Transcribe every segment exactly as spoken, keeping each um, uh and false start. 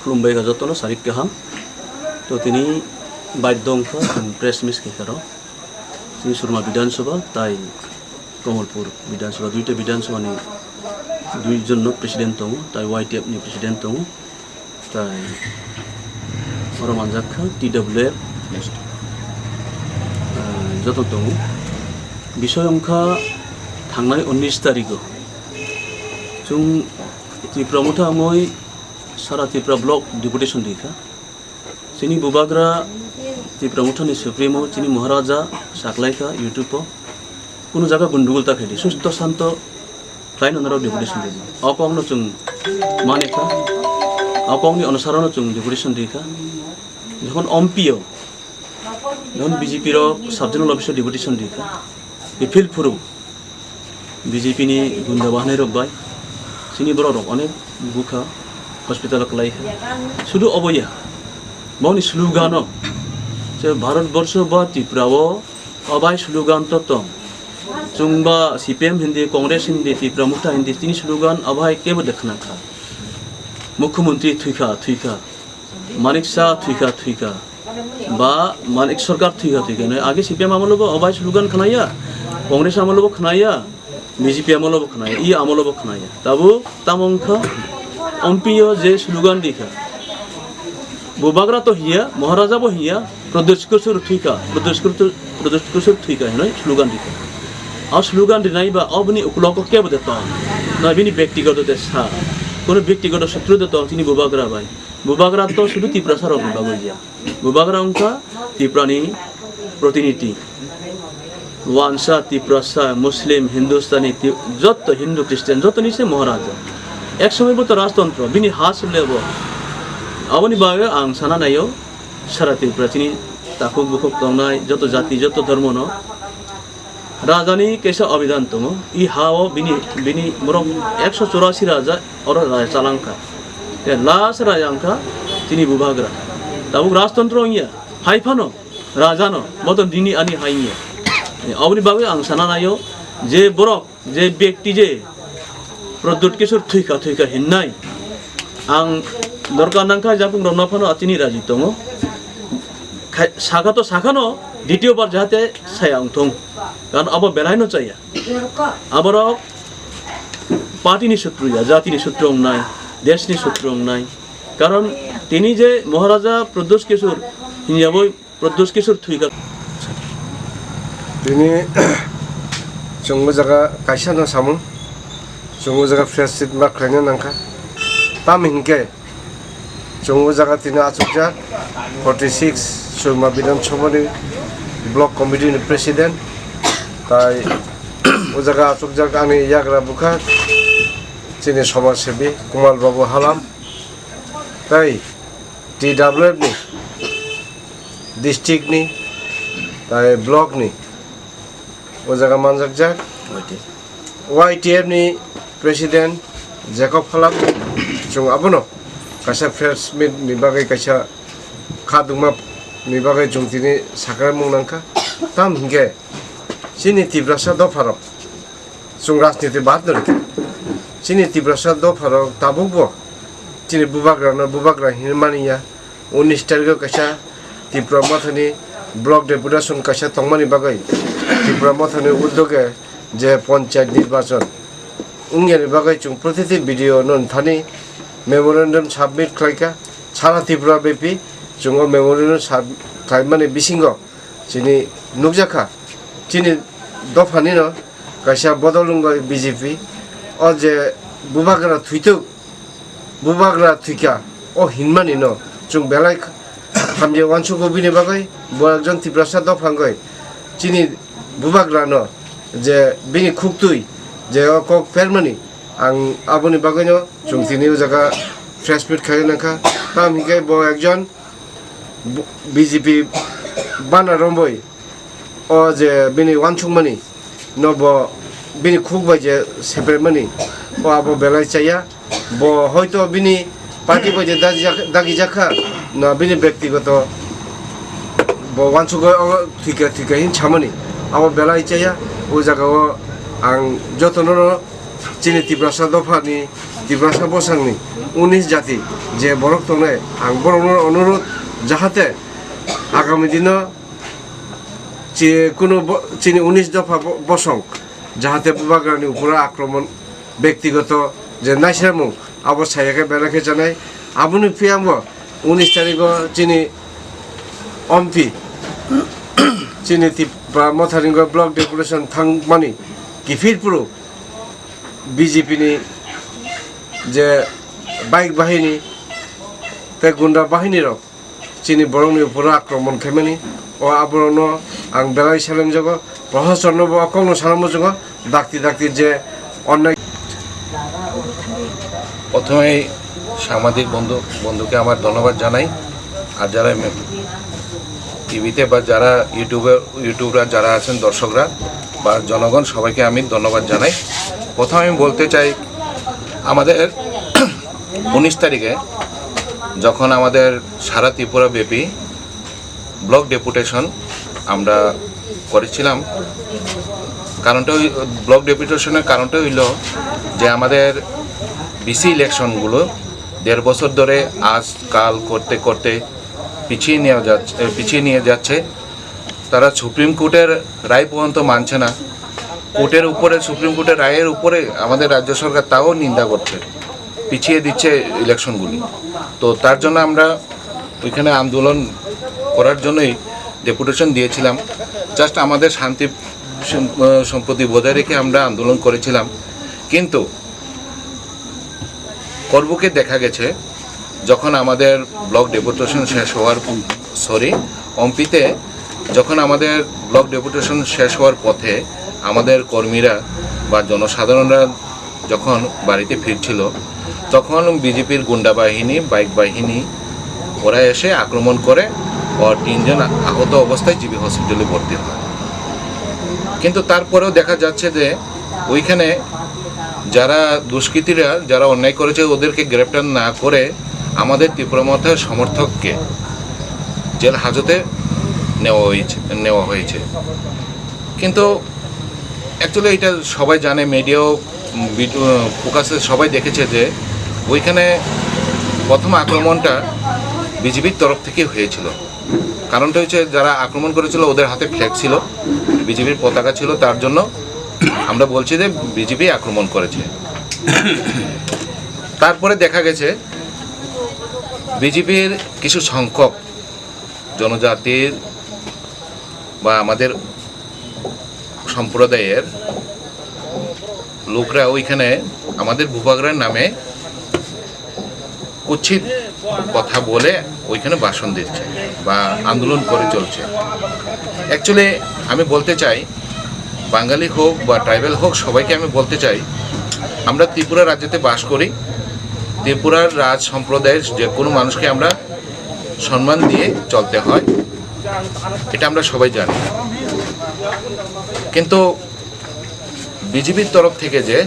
Khulumbai kha jotono sarik kaham. To tini baidho wngkha chwng press meet khe kharo. Tini Surma Bidhan Sabha tai Kamalpur Bidhan Sabha, duita Bidhan Sabha ni dui jon no president tongo, tai Y T F ni president tongo, tai oro manjak kha T W F, ah, joto tongo. Bisoi wngkha thangnai unnish tarikh o chwng Tipra Motha wngwi Sara Tripura Block Deputation rikha. Chini Bubagra Tipra Mothani Supremo, chini Maharaja saklaikha YouTube o. Kunu jaga gundugul ta khaidi, susto santo khlaino norok deputation ridi. O kokno chwng manikha, o kokni onusarano chwng deputation rikha. Jokhon M P o, jokhon B J P rok sub zonal office o deputation rikha. Iphil phuru B J P ni gunda bahanai rok bai chini borok rok onek bukha, hospital o kwlai kha. Sudu obo ya, boni slogan o je Bharat borsho ba Tripura o obai slogan to tong. Chwng ba C P M hindi, Congress hindi, Tipra Motha hindi, chini slogan obai kebo de khna kha. Mukhyamantri thwikha, thwikha. Manik Saha thwikha, thwikha. Ba Manik Sarkar thwikha, thwikha. Nai age C P M amolo bo obai slogan khnaya, Congress amolo bo khnaya, B J P amolo bo khnaya, i amolo bo khnaya. Tabuk tamo wngkha M P o je slogan rikha. Bubagra to hiya, Maharaja bo hiya, Pradyut Kishore thwikha, Pradyut Kishore, Pradyut Kishore thwikha hinwi slogan rikha. A slogan rinai ba oboni ukulogo kebo de tong. Na bini bektigoto de sa. Kono bektigoto sutru de tong chini Bubagra bai. Bubagra to sudu Tiprasa rokni bagwi ya. Bubagra wngkha Tiprani protiniti. Wansa, Tiprasa, Muslim, Hindustani, Ti-, jotto Hindu, Christian, jottoni se Maharaja. Ek somoy bo to rajtontro, bini ha sile bo. Aboni bagwi ang sana naio, sara Tripura chini takhuk bukhuk tongnai, joto jati, joto dhormono. Rajani kaisa obidan tongo, i ha o bini, bini borok ekso churasi raja oro raja chalangkha. Te last raja wngkha chini Bubagra. Tabuk rajtontro wngya, hai phano rajano boto nini ani hai wngya. Aboni bagwi ang sana naio je borok, je bekti je Pradyut Kishore thwikha, thwikha hinnai. Ang dorkar nangkha, jakung rokno phano atini raji tongo. Khai-, sakha to sakhano, ditiyo bar jahate saya wngthung. Karon abo belaino chaya. Aborok party ni sutru ya, jati ni sutru wngnai, desh ni sutru wngnai. Karon tini je Maharaja Pradyut Kishore hinyabo Pradyut Kishore thwikha. Tini chwng o jaga kaisa no samung, chwng o jaga press meet ma khlaina nangkha. Tamo hinkhe chwng o jaga tini achukjak forty six Surma Bidhan Sabha ni block committee ni president, tai o jaga achukjak ani yagra bwkha chini somaj sebi Kumal Babu Halam, tai T W F ni, district ni, tai block ni, o jaga manjakjak. Y T F ni president Jacob Halam, chwng abono kaisa press meet ni bagwi kaisa kha dungma ni bagwi chwng tini sakramung nangkha. Tam hinkhe chini Tiprasa dopharok, chwng rajniti baad no rikha. Chini Tiprasa dopharok tabukbo chini bubagrano bubagra hinwi mani ya. Unnish tarikho kaisa Tipra Mothani block deputation kaisa tongmani bagwi Tipra Mothani uddoge je panchayat nirbachon wngyani bagwi chwng protiti B D O no thani memorandum submit khlaikha. Sara Tripura bepi chwng o memorandum sub-, khlaimani bisingo chini nukjakha, chini dophanino kaisa bodol wngwi B J P, o je bubagra thwituk, bubagra thwikha, o hinmani no chwng belai hamya uansukgo bini bagwi, bo ekjon Tiprasa dopha wngwi chini bubagra no je bini khuktwi je o kok phermani, ang aboni bagwi no chwng tini o jaga press meet khai nangkha. Tam hinkhe bo ekjon B J P bana romwi o je bini uansukmani no bo bini khuk bai je sepremani o abo belai chaya. Bo hoito bini party bai je dagi jak-, dagi jakha, na bini bektigoto bo uansukgwi o thwikha thwikha hin samani abo belai chaya. O jaga o ang jotono no chini Tiprasa dophani, Tiprasa bosongni unis jati je borok tongnai, ang borokno onurot jahate agami dino chi-, kuno bo-, chini unis dopha bo-, bosong jahate bubagrani uporo akromon bektigoto je naisramung abo saya khe belai khe chanai. Aboni phiyangbo unis tarigo chini ompi chini Tipra Motharingo block deputation thangmani kiphilphuru B J P ni je bike bahini tei gunda bahini rok chini borokni uporo akromon khaimani. O aborokno ang belai selengjago, proshasonno bo o kokno sana muchungo, dakti dakti je onnai. প্রথমেই সাংবাদিক বন্ধু বন্ধুকে আমার ধন্যবাদ জানাই। আর যারা টিভিতে বা যারা ইউটিউবে ইউটিউবরা যারা আছেন দর্শকরা বা জনগণ, সবাইকে আমি ধন্যবাদ জানাই। প্রথমে আমি বলতে চাই, আমাদের উনিশ তারিখে যখন আমাদের সারা ত্রিপুরা ব্যাপী ব্লক ডেপুটেশন আমরা করেছিলাম, কারণটা ওই ব্লক ডেপুটেশনের কারণটা হইল যে আমাদের বিসি ইলেকশনগুলো দেড় বছর ধরে আজ কাল করতে করতে পিছিয়ে নেওয়া যাচ্ছে, পিছিয়ে নিয়ে যাচ্ছে। তারা সুপ্রিম কোর্টের রায় পর্যন্ত মানছে না। কোর্টের উপরে, সুপ্রিম কোর্টের রায়ের উপরে আমাদের রাজ্য সরকার তাও নিন্দা করছে, পিছিয়ে দিচ্ছে ইলেকশনগুলি। তো তার জন্য আমরা ওইখানে আন্দোলন করার জন্যই ডেপুটেশন দিয়েছিলাম। জাস্ট আমাদের শান্তি সম-, সম্প্রীতি বজায় রেখে আমরা আন্দোলন করেছিলাম। কিন্তু করবুকে দেখা গেছে, যখন আমাদের ব্লক ডেপুটেশন শেষ হওয়ার, সরি, অম্পিতে যখন আমাদের ব্লক ডেপুটেশন শেষ হওয়ার পথে আমাদের কর্মীরা বা জনসাধারণরা যখন বাড়িতে ফিরছিল, তখন বিজেপির গুন্ডা বাহিনী, বাইক বাহিনী, ওরা এসে আক্রমণ করে ও তিনজন আহত অবস্থায় জিবি হসপিটালে ভর্তি হয়। কিন্তু তারপরেও দেখা যাচ্ছে যে ওইখানে যারা দুষ্কৃতীরা, যারা অন্যায় করেছে, ওদেরকে গ্রেপ্তার না করে আমাদের তীব্র মথার সমর্থককে জেল হাজতে নেওয়া হয়েছে, নেওয়া হয়েছে। কিন্তু অ্যাকচুয়ালি এটা সবাই জানে, মিডিয়াও ফোকাসে সবাই দেখেছে যে ওইখানে প্রথম আক্রমণটা বিজেপির তরফ থেকে হয়েছিল। কারণটা হচ্ছে, যারা আক্রমণ করেছিল, ওদের হাতে ফ্ল্যাগ ছিল, বিজেপির পতাকা ছিল, তার জন্য আমরা বলছি যে বিজেপি আক্রমণ করেছে। তারপরে দেখা গেছে বিজেপির কিছু সংখ্যক জনজাতির বা আমাদের সম্প্রদায়ের লোকরা ওইখানে আমাদের বুবাগরার নামে কুৎসিত কথা বলে ওইখানে ভাষণ দিচ্ছে বা আন্দোলন করে চলছে। অ্যাকচুয়ালি আমি বলতে চাই, বাঙালি হোক বা ট্রাইবাল হোক, সবাইকে আমি বলতে চাই, আমরা ত্রিপুরা রাজ্যেতে বাস করি। ত্রিপুরার রাজ সম্প্রদায়ের যে কোনো মানুষকে আমরা সম্মান দিয়ে চলতে হয়, এটা আমরা সবাই জানি। কিন্তু বিজেপির তরফ থেকে যে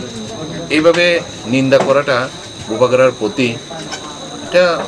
এইভাবে নিন্দা করাটা বুবাগরার প্রতি, এটা